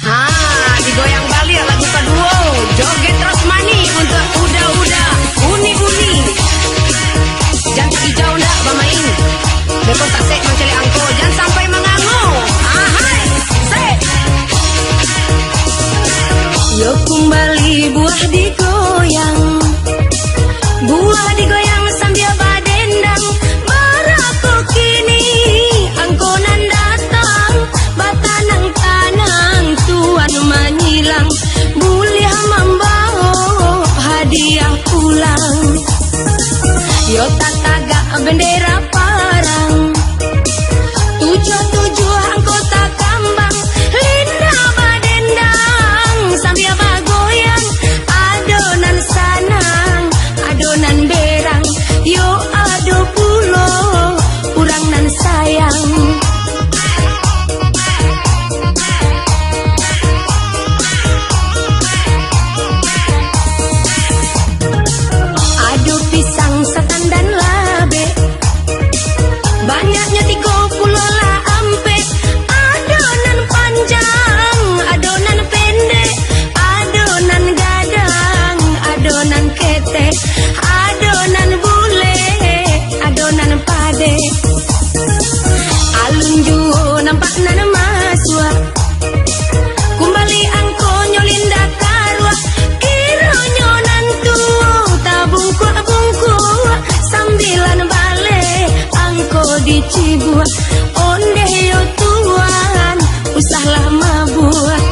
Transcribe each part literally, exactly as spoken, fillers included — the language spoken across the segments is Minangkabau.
Ha, digoyang baliak lagu kaduo. Joget Rosmani untuak Uda-Uda, Uni-Uni. Jan ijau ndak bamain. Beko tasek mancaliak angko, jan sampai mangango. Ahai, sek. Yo kumbali buah digoyang. Buah digoyang sambia badendang. Bara ko kini angko nan datang. Batanang-tanang tuan manyilang. Buliah mambawo hadiah pulang. Yo tatagak bendera parang. Tujuah-tujuah angko takambang, linda badendang, sambia bagoyang, ado nan sanang, ado nan berang, yo ado pulo urang nan sayang. Ado pisang satandan labek, banyaknyo tigo puluah lah ampek. Ado nan panjang, ado nan pendek, ado nan gadang, ado nan ketek, ado nan bulek, ado nan padek. Alun juo nampak nan masuak. Kumbali angkonyo linda karuak, kironyo nan tuo tabungkuak-bungkuak, sambilan baleh angko dicibuak, ondeh yo tuan, usahlah mabuak.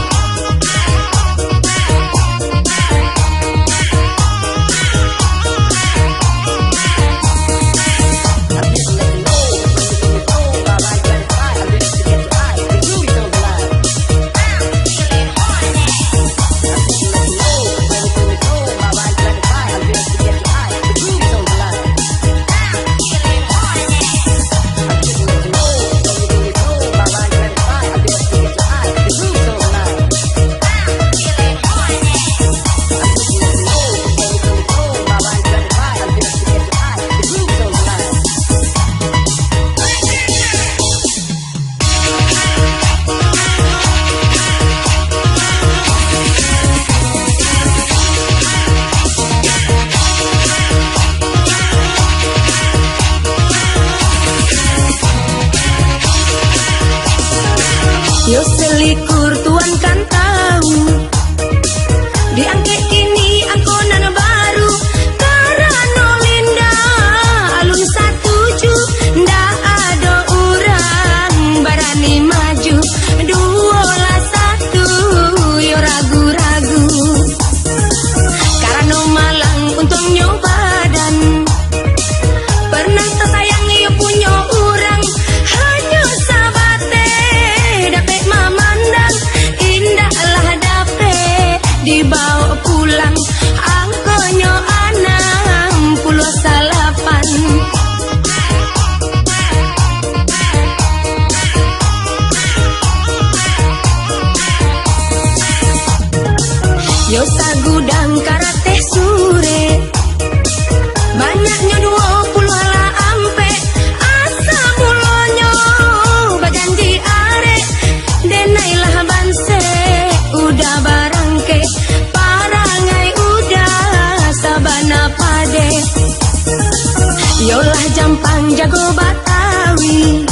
Yo salikur tuan kan tahu, diangkek kini angko nan baru, karano linda alun satuju, ndak ado urang barani maju, duo lah satu yo ragu-ragu. Karano malang untuangnyo badan, pernah tasayang iyo punyo urang, hanyo sabateh dapek mamandang, indaklah dapek dibaok pulang, angkonyo anam puluah salapan. Yo sagudang karateh surek, banyaknyo duo puluah lah ampek, asa mulonyo bajanji arek, denailah bansek, uda barangkek, parangai uda sabana padek. Yolah jampang jago Batawi,